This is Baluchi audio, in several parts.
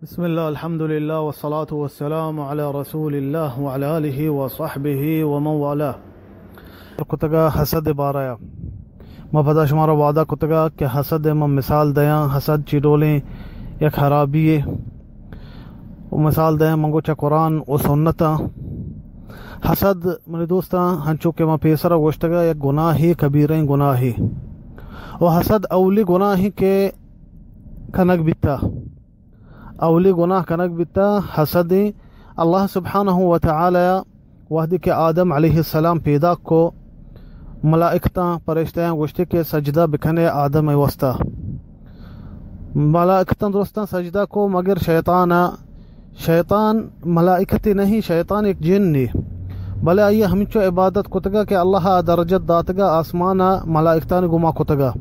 بسم اللہ، الحمدللہ، والصلاة والسلام علی رسول اللہ وعلی آلہ وصحبہ ومن والاه۔ کتگا حسد بارہ ءَ۔ ما پدا شمارا وعدہ کتگا کہ حسد ءِ من مثال دیاں، حسد چی ڈولیں یک خرابی یے۔ و مثال دیاں من گو چہ قرآن و سنت ءَ۔ حسد منی دوستاں، ہنچو کہ ما پیسرا گوشتگا، یک گناہے، کبیریں گناہے۔ و حسد اولی گناہے کہ کنگ بیتا۔ اولی گناہ کنگ بیتا حسدیں۔ اللہ سبحانہ و تعالی وہدے کہ آدم علیہ السلام پیداک کو، ملائکتاں، پرشتیاں گوشتے کہ سجدہ بکنے آدم ءِ واسطہ۔ ملائکتاں درستاں سجدہ کو، مگر شیطان ءَ، شیطان ملائکتے نہیں، شیطان ایک جنے۔ بلے آئی ءَ ہمینچو عبادت کتگا کہ اللہ ءَ درجت داتگا، آسمان ءَ ملائکتانی گما کتگا۔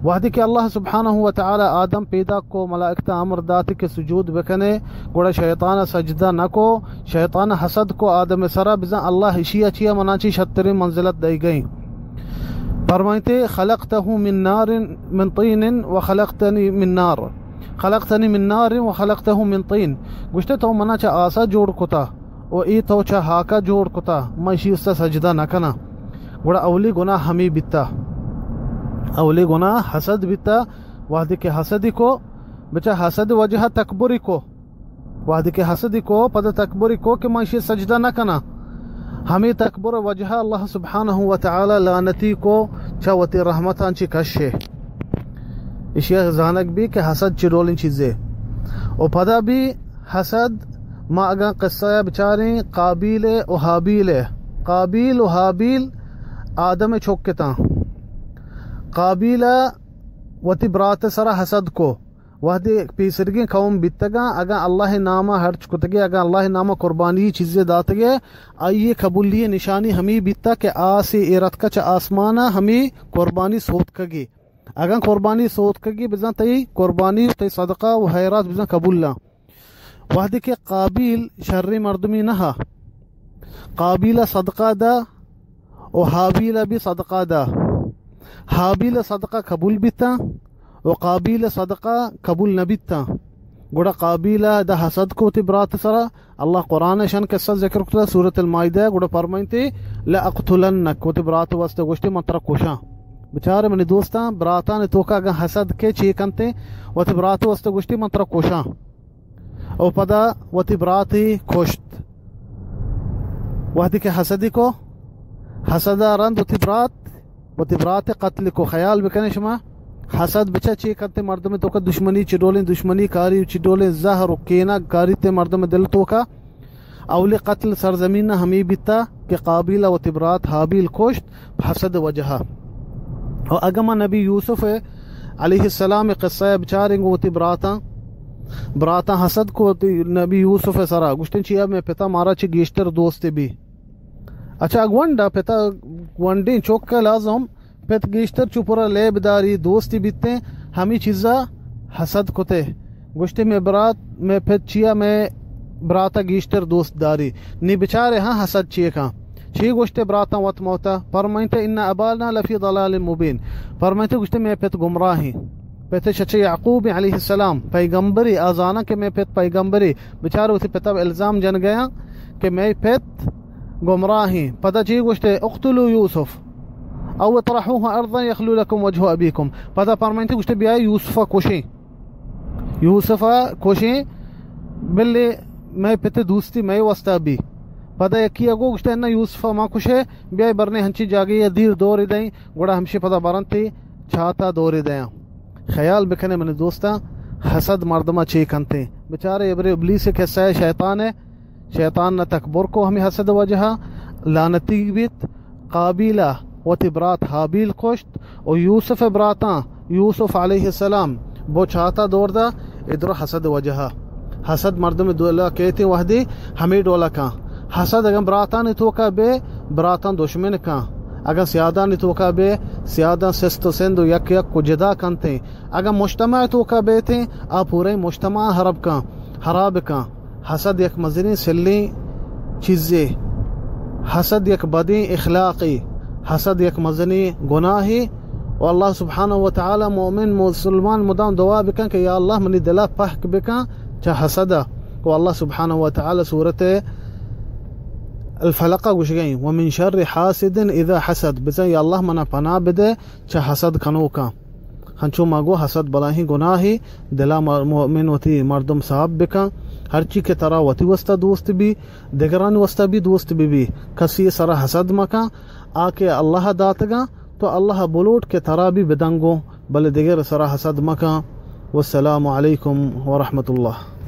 وہدے کہ اللہ سبحانہ و تعالی آدم پیداک کو، ملائکتاں امر داتی کہ سجود بکنے، گڑا شیطان ءَ سجدہ نہ کو، شیطان ءَ حسد کو آدم ءِ سرا، بزاں اللہ اشی ءَ چیا منا چی شتریں منزلت دئیگئیں۔ فرمائیتے، خلقته من نار، من طین و خلقتنی من نار، خلقتنی من نار و خلقته من طین۔ گوشتے، تو منا چہ آسا جوڑ کتا و اے تو چہ ہاکا جوڑ کتا، من اشی استا سجدہ نہ کناں۔ گڑا اولی گناہ ہمے بیتا، اولی گناہ حسد بیتا۔ وہدے کہ حسدی کو، بچا حسد وجہ تکبری کو، وہدے کہ حسدی کو، پدا تکبری کو کہ من اشی سجدہ نہ کناں۔ ہمے تکبر وجہ اللہ سبحانہ و تعالی لعنتی کو، چہ وتی رحمتاں چی کشے۔ اشی زانگ بی کہ حسد چی ڈولیں چیزے۔ و پدا بی حسد، ما اگاں قصہ ءَ بچاریں قابیل ءِ و ہابیل ءِ۔ قابیل و ہابیل آدم ءِ چک اتاں۔ قابیل ءَ وتی برات ءِ سرا حسد کو۔ وہدے پیسرگیں قوم بیتگاں، اگاں اللہ ءِ نام ءَ ہرچ کتگے، اگاں اللہ ءِ نام ءَ قربانی چیزے داتگے، آئی ءِ قبولی ءِ نشانی ہمے بیتا کہ آسے ایر اتکا چہ آسمان ءَ، ہمے قربانی سوتکگے۔ اگاں قربانی سوتکگی، بزاں تئی قربانی و تئی صدقہ و خیرات بزاں قبول نہ۔ وہدے کہ قابیل شریں مردمی نہ، قابیل ءَ صدقہ دا و ہابیل ءَ بھی صدقہ دا۔ ہابیل ءِ صدقہ قبول بیتا و قابیل ءِ صدقہ قبول نہ بیتا۔ گڑا قابیل ءَ دا حسد کو وتی برات سرا۔ اللہ قرآن ءَ شان قصہ ذکر کتا، سورۃ المائدہ، گڑا فرمائنتے، لأقتلنک، وتی برات واسطے گوشتے، من ترا کشاں۔ بچارے منی دوستاں، براتانی توکا اگاں حسد کے چے کنتے، وتی برات واسطے گوشتے، من ترا کشاں۔ او پدا وتی براتے کشت۔ وہدے کہ حسدی کو، حسد ءَ رند وتی برات، وتی برات قتل کو۔ خیال بکنے شما، حسد بچا چے کنتے، مردم توکا دشمنی چی ڈولیں، دشمنی کاری چی ڈولیں، زہر و کینگ کاری تے مردم دل توکا۔ اولی قتل سرزمین ءَ ہمے بیتا کہ قابیل ءَ وتی برات ہابیل کشت حسد وجہ ءَ۔ و اگاں ما نبی یوسف علیہ السلام ءِ قصہ ءَ بچاریں گوں وتی براتاں، براتاں حسد کو وتی نبی یوسف ءِ سرا، گوشتن، چیا مئے پتا مارا چہ گیشتر دوست بی۔ اچھا، گونڈا پتا، گونڈیں چک ءَ لازم پت گیشتر چو پورا لیب داری، دوستی بیتیں، ہمے چیزا حسد کتے۔ گوشتے، مئے برات، مئے پت چیا مئے براتا گیشتر دوست داری؟ نی بچارے ہاں حسد چیے کاں۔ چی گوشتے براتاں وت موتا؟ فرمائنتے، ان ابانا لفی ضلال مبین۔ فرمائنتے، گوشتے، مئے پت گمراہیں۔ پت شچ یعقوب علیہ السلام، پیغمبری، آ زاناں کہ مئے پت پیغمبری۔ بچار وتی پتا الزام جن گیا کہ مئے پت گمراہیں۔ پدا چی گوشتے، اقتلوا یوسف او اطرحوه ارضا یخلو لکم وجه ابیکم۔ پدا فرمائنتے، گوشتے، بیا یوسف ءَ کشیں، یوسف ءَ کشیں، بلے مئے پت دوستی مئے واسطہ بی۔ پدا یکی ءَ گو، گوشتے، نہ، یوسف ءَ ما کشے، بیا برنے ہنچی جاگے ءَ دیر دور دیں، گڑا ہمشی پدا برنتے چاتا دور دیاں۔ خیال بکنے منی دوستاں، حسد مردما چے کنتے۔ بچارے ابرے ابلیس ءِ قصہ ءَ، شیطان ءِ، شیطان نہ تکبر کو ہمے حسد وجہ ءَ، لعنتی بیت۔ قابیل ءَ وتی برات ہابیل کشت و یوسف ءِ براتاں، یوسف علیہ السلام، بو چاتا دور دا، ادرو حسد وجہ ءَ۔ حسد مردم دولا کیتیں وہدی ہمے ڈولا کاں۔ حسد اگاں براتانی توکا بے، براتاں دشمن کاں۔ اگاں سیادانی توکا بے، سیاداں سست و سند و یک یک کو جدا کنتیں۔ اگاں مجتمع توکا بیتیں، آ پوریں مجتمع حراب کاں، حراب کاں۔ حسد یک مزنیں سلیں چیزے، حسد یک بدیں اخلاقے، حسد یک مزنیں گناہے۔ و اللہ سبحانہ و تعالی، مومن مسلمان مدام دعا بکن کہ یا اللہ منی دلا پہک بکن، چہ حسد ءَ۔ و اللہ سبحانہ و تعالی سورت الفلق ءَ گوشگئیں، ومن شر حاسد اذا حسد، بزاں یا اللہ منا پناہ بدے چہ حسد کنوکاں۔ ہنچو ما گو حسد بلاہیں گناہے، دلا مر-، مؤمن وتی مردم صاف بکن۔ ہرچی کہ ترا وتی واسطہ دوست بی، دگرانی واسطہ بھی دوست بی بی۔ کسی سرا حسد مکن، آ کہ اللہ داتگاں، تو اللہ بلوٹ کہ ترا بھی بدنگو، بلے دگر سرا حسد مکن۔ والسلام علیکم ورحمۃ اللہ۔